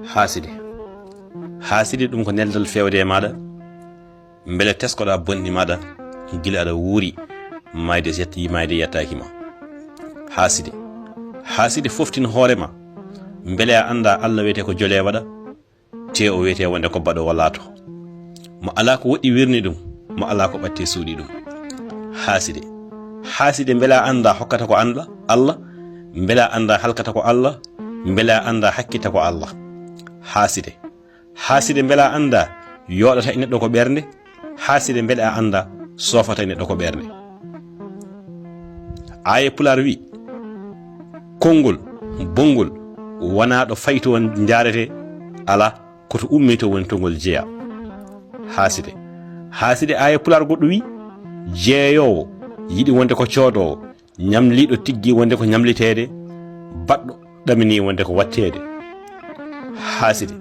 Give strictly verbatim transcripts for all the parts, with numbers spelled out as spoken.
Haaside. Haaside ɗum ko neldal feewde e maaɗa, mbele teskoɗaa bonɗi maaɗa gila aɗa wuuri, maayde yett-, maayde yettaaki ma. Haaside. Haaside foftin hoore ma, mbele a anndaa Alla wiyetee ko jolee waɗa, tee o wiyetee wonde ko baɗoowo laato. Mo alaa ko woɗɗi wirni ɗum, mo alaa ko ɓatti suuɗi ɗum. Haaside. Haaside mbele a anndaa hokkata ko annda Alla, mbele a anndaa halkata ko Alla, mbele a anndaa hakkitta ko Alla. Haaside. Haaside mbele a anndaa yooɗata e neɗɗo ko ɓernde, haaside mbele a anndaa soofata e neɗɗo ko ɓernde. Aaye Pulaar wi, konngol bonngol wonaa ɗo faytoo njaaretee, alaa, ko to ummitoo woni to ngol jeyaa. Haaside. Haaside aaye Pulaar goɗɗo wi, jeeyoowo yiɗi wonde ko coodoowo, ñamliiɗo tiggi wonde ko ñamliteede, baɗɗo ɗaminii wonde ko waɗteede. Haaside.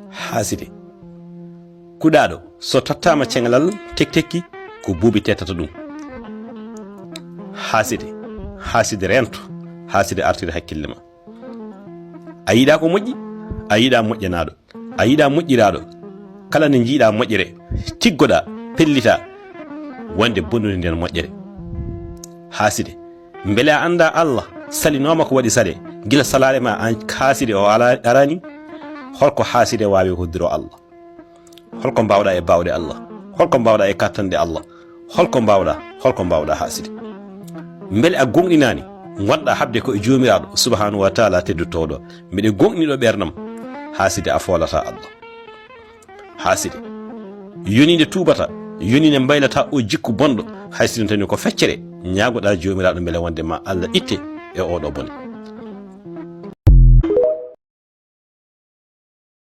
Haaside. Kuɗaaɗo, so tattaama ceŋalal tektekki, ko buubi tettata ɗum. Haaside. Haaside reento. Haaside artira hakkille ma. A yiɗaa ko moƴƴi, a yiɗaa moƴƴanaaɗo, a yiɗaa moƴƴiraaɗo. Kala nde njiiɗaa moƴƴere, tiggoɗaa, pellitaa wonde bonnude nden moƴƴere. Haaside. Mbele a anndaa Alla salinooma ko waɗi sale, gila salaare ma aan haaside o ala-, araani? Holko haaside waawi hoddiro Alla? Holko mbaawɗaa e baawɗe Alla? Holko mbaawɗaa e kattanɗe Alla? Holko mbaawɗaa, holko mbaawɗaa haaside? Mbele a gooŋɗinaani, ngonɗaa haɓde ko e Joomiraaɗo subhaanahu wa taala teddotooɗo? Mbeɗe gooŋɗini ɗo ɓeernam, haaside a foolataa Alla. Haaside. Yoni nde tuubata, yoni nde mbaylataa o jikku bonɗo, hay sinno tawii ko feccere, ñaagoɗaa Joomiraaɗo mbele wonde ma Alla itte e oo ɗo bone.